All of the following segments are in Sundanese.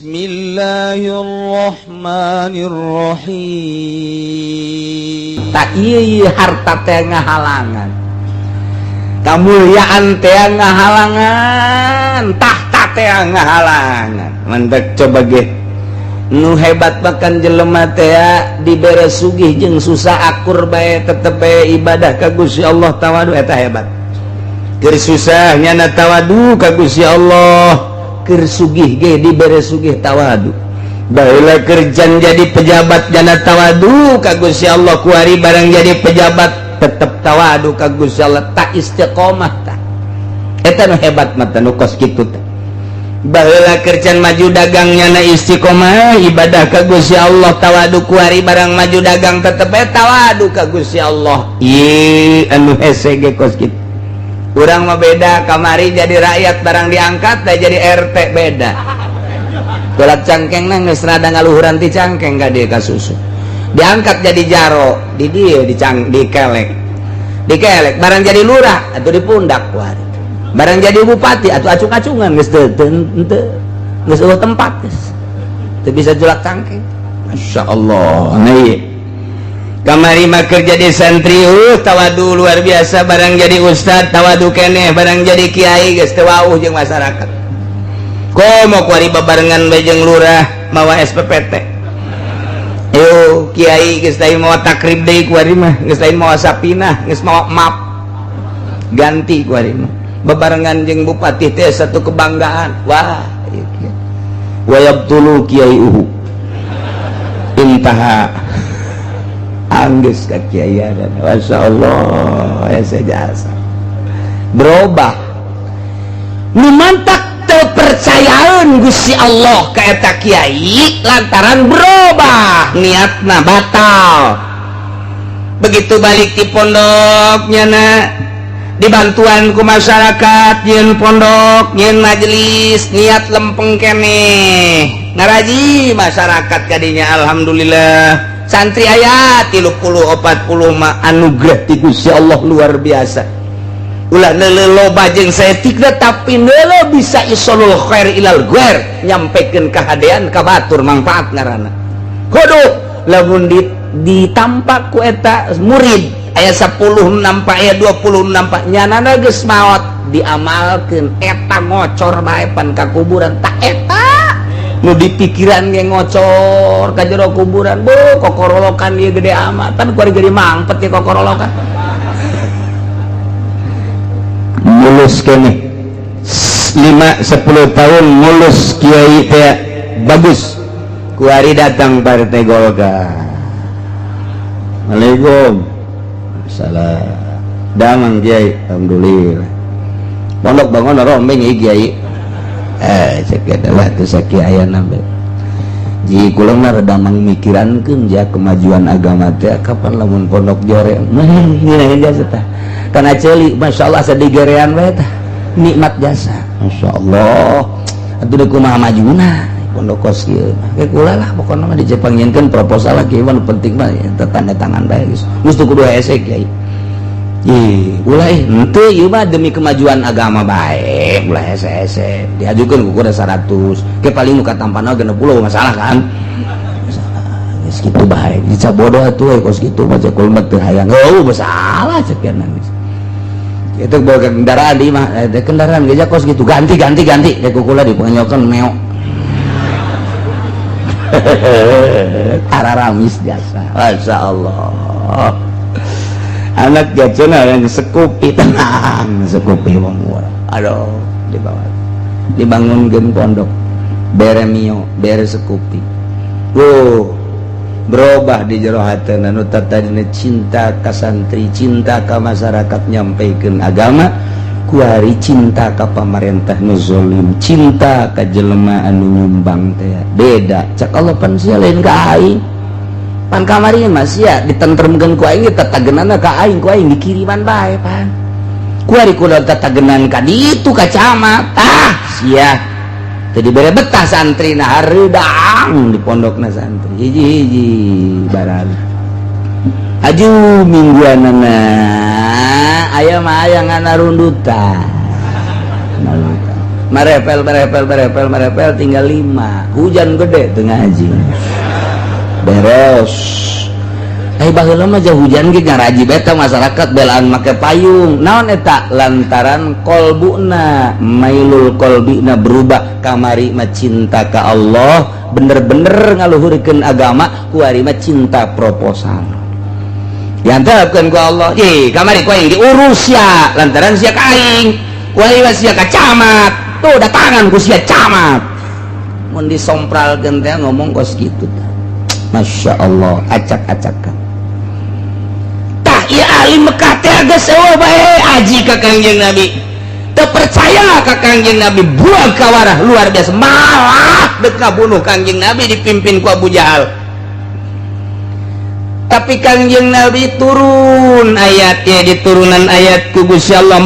Bismillahirrahmanirrahim. Tak iya harta teh ngahalangan, kamuliaan teh ngahalangan, tahta teh ngahalangan. Mantak coba ge nu hebat bahkan jelema teh dibere sugih jeung susah akur bae, tetep bae ibadah ka Gusti Allah, tawadu, eta hebat. Keur susah nyana tawadu ka Gusti Allah, keur sugih ge dibere sugih tawadu. Baheula kerjaan jadi pejabat jana tawadu ka Gusti Allah, kuari barang jadi pejabat tetep tawadu ka Gusti Allah, tak istiqomah tah. Eta nu hebat mah nu kos kitu teh. Baheula kerjaan maju dagang nyana istiqomah ibadah ka Gusti Allah, tawadu, kuari barang maju dagang tetep bae tawadu ka Gusti Allah. Ieu anu hese ge kos kitu. Urang mah beda, kamari jadi rakyat barang diangkat dah jadi RT beda. Golak cangkeng nang geus rada ngaluhuran ti cangkeng ka dieu ka susu. Diangkat jadi jaro, di dieu dicang dikelek. Dikelek barang jadi lurah atuh dipundak kuari. Barang jadi bupati atuh acung-acungan geus teu teu geus eueuh tempat geus. Teu bisa julak cangkeng. Masya Allah. Nah, ieu. Kamari mah keur jadi santri tawadu luar biasa, barang jadi ustad tawadu keneh, barang jadi kiai geus teu wauh jeung masyarakat. Komo kuari babarengan bae jeung lurah mawa SPPT. Yo kiai geus lain mawa takrib deui kuari mah, geus lain mawa sapinah, geus mawa map. Ganti kuari mah. Babarengan jeung bupati teh satu kebanggaan. Wah, ieu kiai. Wa yabtulu kiai uhu. Intaha anggeus ka kiai. Masya Allah, ya jasa berubah nu mantak teu percayaan Gusti Allah ka eta kiai lantaran berubah niatna batal. Begitu balik di pondoknya na dibantuan ku masyarakat, nyeun pondok, nyeun majelis, niat lempeng keneh ngaraji masyarakat kadinya. Alhamdulillah santri aya 30-40 mah anugerah ti Gusti Allah luar biasa. Ulah neuleuh loba jeung saeutik, tapi neuleuh bisa isolul khair ilal ghair, nyampekeun kahadean ka batur, manfaat ngaranna. Kudu lamun ditampak ku eta murid aya 10 nampak, aya 20 nampak, nyanana geus maot diamalkeun eta ngocor bae pan ka kuburan. Tak eta nu dipikiran ge ngocor ka jero kuburan, bu kokorolokan ieu gede amat pan kuari gede mangpet ye kokorolokan. Mulus keneh 5-10 tahun mulus kiai teh bagus, kuari datang Partai Golkar. Assalamualaikum. Salah damang kiai, alhamdulillah pondok bangun rombeng ieu kiai. Cek adalah tuh sakieu nambe ji kula mah rada mangmikirankeun ja kemajuan agama teh kapan lamun pondok jore ngeunaheun jasa tah kana ceuli. Masyaallah, asa digerean bae tah nikmat jasa. Masyaallah, atuh deuk kumaha majuna pondok kos kieu mah. Ke kula lah pokona mah dicepangieunkeun proposal lah kieu mah, nu penting mah eta tanda tangan bae geus. Geus teu kudu hese kiai. Ih, ulah ih, henteu ieu mah demi kemajuan agama bae, ulah hese-hese. Diajukeun ku kuda 100, ke paling nu katampana 60 masalah kan? Masalah, geus kitu bae. Dicabodoh atuh kos kitu mah, cek mah teu hayang. Oh, masalah cek geus. Itu bawa kendaraan di mah, kendaraan geus kos kitu ganti ganti ganti, kayak kukula dipenyokan meo. Araramis jasa. Masya Allah. Anak gacona yang sekupi tenang, sekupi wong murah. Aduh, dibawa dibangunkeun pondok, bere mio, bere sekupi. Wuh, berubah di jero hatena nu tadina cinta ka santri, cinta ka masyarakat, nyampaikan agama, kuari cinta ka pamarentah nu zolim, cinta ka jelema anu nyumbang teh beda. Cak Allah, pan sia lain ka aing, pan kamari mah sia ditentremkeun ku aing, tatagenana ka aing, ku aing dikiriman bae. Pan kuari kula tatagenan ka ditu ka camat, tah sia teu dibere betah santri. Nah, hareudang di pondokna santri hiji-hiji barang aju mingguanana aya mah aya ngana rundutan. Marepel, marepel, marepel, marepel, tinggal 5. Hujan gede teu ngaji. Beres. Eh, baheula mah jauh hujan ge ngaraji beta masyarakat belaan make payung. Naon eta? Lantaran kolbuna, mailul kolbina berubah, kamari mah cinta ka Allah, bener-bener ngaluhurkeun agama, kuari mah cinta proposal. Diantepkeun ku Allah, ih kamari ku aing diurus sia, lantaran sia ka aing, kuari mah sia ka camat. Tuh datangan ku sia camat. Mun disompralkeun teh ngomong kos kitu tah. Masya Allah, acak-acakan. Tah ieu ahli Mekah teh geus eueuh bae aji ka Kangjeng Nabi. Teu percaya ka Kangjeng Nabi, buang kawarah luar biasa, malah dek ngabunuh Kangjeng Nabi dipimpin ku Abu Jahal. Tapi Kangjeng Nabi turun ayatnya, diturunan ayat ku Gusti Allah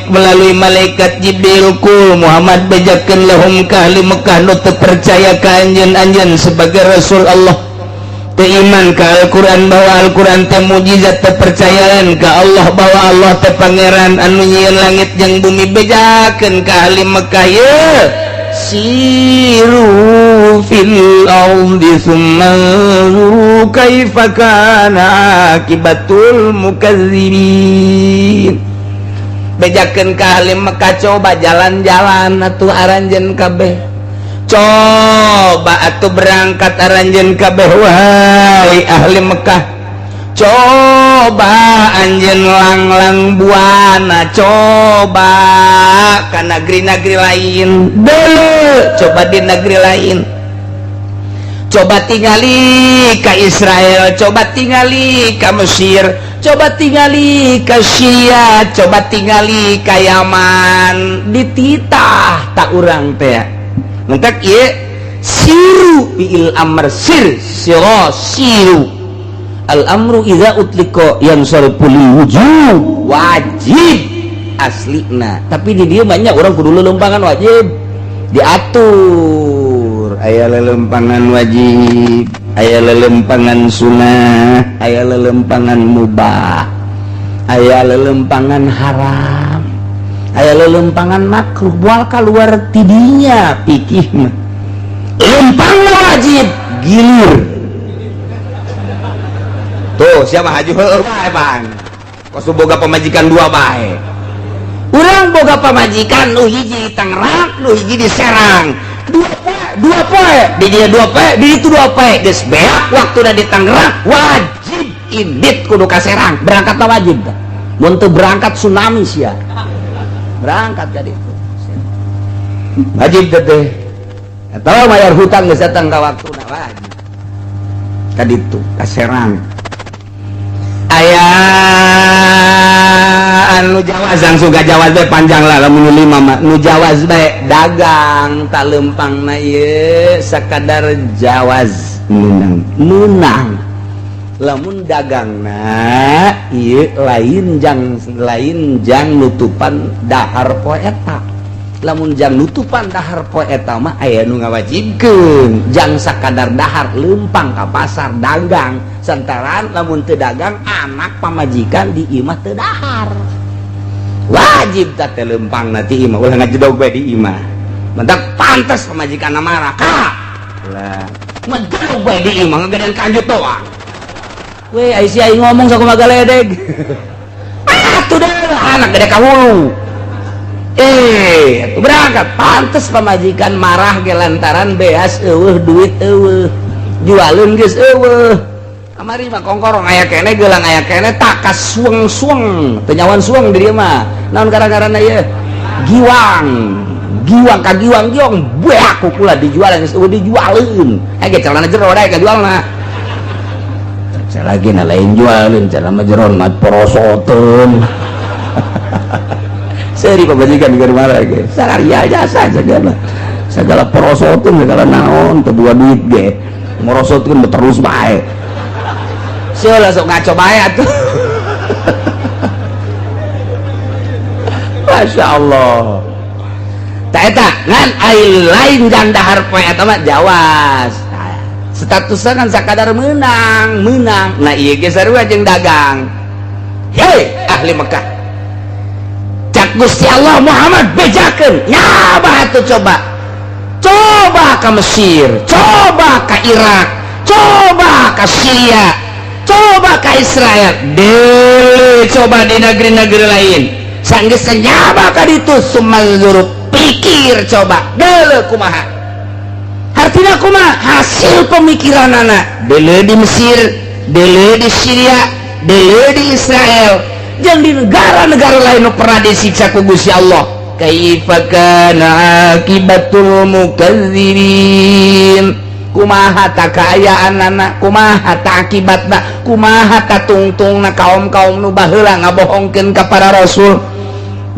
melalui malaikat Jibril, ku Muhammad bejakeun lahum ka ahli Mekah nu teu percaya ka anjeun-anjeun sebagai Rasul Allah, teu iman ka Al-Qur'an bahwa Al-Qur'an teh mujizat, teu percayaan ka Allah bahwa Allah teh pangeran anu nyieun langit jeung bumi, bejakeun ka ahli Mekah ye siru fil ardi thumma anzuru kaifa kana akibatul mukadzibin. Bejakeun ka ahli Mekah, coba jalan-jalan atuh aranjeun kabeh, coba atuh berangkat aranjeun kabeh wahai ahli Mekah, coba anjeun langlang buana, coba ka negeri-negeri lain dulu, coba di negeri lain, coba tingali ka Israel, coba tingali ka Mesir, coba tingali ka Syria, coba tingali ka Yaman, dititah tak urang teh. Mentak ieu siru fi'il amr sir sira siru al amru idza utliqa yansarifu lil wujub, wajib aslina. Tapi di dieu banyak orang kudu lelempangan wajib diatur, aya lelempangan wajib, aya lelempangan sunnah, aya lelempangan mubah, aya lelempangan haram, aya lelempangan makruh, bual keluar tidinya pikih mah. Lempang wajib gilir tuh siapa haji heueuh bae bang, kos boga pamajikan dua bae, urang boga pamajikan nu hiji di Tangerang, nu hiji di Serang, dua poe, dua poe di dia, dua poe di itu, dua poe geus beak waktuna di Tangerang, wajib indit kudu ka Serang, berangkat wajib tah, mun teu berangkat tsunami sia, berangkat ka ditu wajib teh, atau bayar hutang geus datang ka waktuna wajib ka ditu ka Serang. Aya anu jawaz langsung ka jawaz bae panjang lah, lamun nu 5 mah nu jawaz bae dagang tak lempangna ieu sakadar jawaz meunang meunang, lamun dagangna ieu lain jang, lain jang nutupan dahar poe eta, lamun jang nutupan dahar poe eta mah aya nu ngawajibkeun jang sakadar dahar lempang ka pasar dagang, santaran lamun teu dagang anak pamajikan di imah teu dahar, wajib teh teh lempang na ti imah, ulah ngajedog bae di imah, mentak pantes pamajikan marah ka lah ngajedog bae di imah ngagedean kanjut doang we, ai si aing ngomong sakumaha galedeg atuh deh anak gede ka hulu, atuh berangkat pantes pamajikan marah ge lantaran beas eueuh duit eueuh jualeun geus eueuh, kamari mah kongkorong aya keneh geulang aya keneh takas sueng-sueng teu nyawan sueng di dieu mah naon gara-garana ieu giwang giwang ka giwang giong beak kukula dijual geus eueuh dijualeun ge celana jero dae ka jualna lagi na lain jualin celana jero mah porosoteun seri pamajikan di marah ge sararia jasa segala segala porosoteun segala naon teu dua duit ge morosotkeun terus bae sia lah sok ngaco bae atuh. Masya Allah tak eta ngan ai lain jang dahar poe eta mah jawaz statusnya kan sakadar menang menang, nah ieu ge sarua jeung dagang. Hei ahli Mekah, cak Cak Gusti Allah, "Muhammad, bejakeun." Nyaba atuh, coba, coba ke Mesir, coba ke Irak, coba ke Syria, coba ke Israel dele, coba di negeri-negeri lain. Sanggeus nyaba ka ditu, sumanzuru, pikir coba dele kumaha. Artinya kumaha hasil pemikiran anak dele di Mesir, dele di Syria, dele di Israel yang di negara-negara lain nu pernah disiksa ku Gusti Allah. Kaifa kana aqibatul mukadzibin? Kumaha ta kaayaan anak, kumaha ta akibatna, kumaha ta tungtungna kaum-kaum nu baheula ngabohongkeun ka para rasul?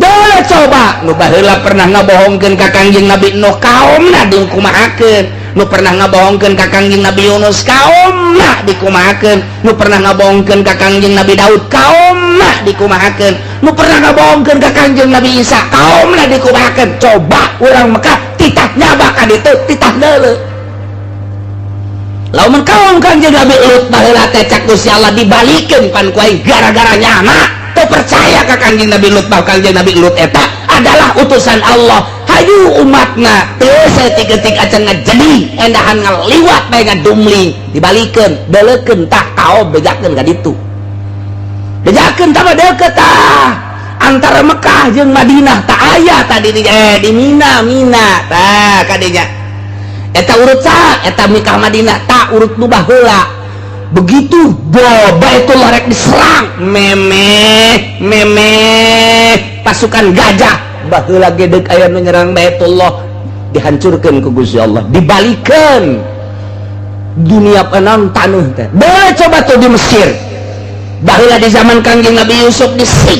Dole coba nu baheula pernah ngabohongkeun ka Kangjeng Nabi Nuh, kaumna dikumahakeun? Nu pernah ngabohongkeun ka Kangjeng Nabi Yunus, kaumna dikumahakeun? Nu pernah ngabohongkeun ka Kangjeng Nabi Daud, kaumna dikumahakeun? Nu pernah ngabohongkeun ka Kangjeng Nabi Isa, kaumna dikumahakeun? Coba urang Mekah titah nyaba ka ditu, titah deuleu. Lamun kaum Kangjeng Nabi Lut baheula teh, cak Gusti Allah dibalikeun pan ku aing gara-gara nyana teu percaya ka Kangjeng Nabi Lut, bahwa Kangjeng Nabi Lut eta adalah utusan Allah. Hayu umatna teu saeutik-eutik acan ngajadi endahan ngaliwat bae, ngadumling, dibalikeun. Deulekeun tah kaum, bejakeun ka ditu, bejakeun tah deukeut tah antara Mekah jeung Madinah. Tak aya tadi di di Mina, Mina tah kadinya. Eta urut sa eta Mekah Madinah tak urut nu baheula. Begitu Baitullah rek diserang, memeh memeh pasukan gajah baheula gedek aya nu nyerang Baitullah, dihancurkan ku Gusti Allah, dibalikan dunia penan taneuh teh. Coba tuh di Mesir baheula di zaman Kangjeng Nabi Yusuf disiksa.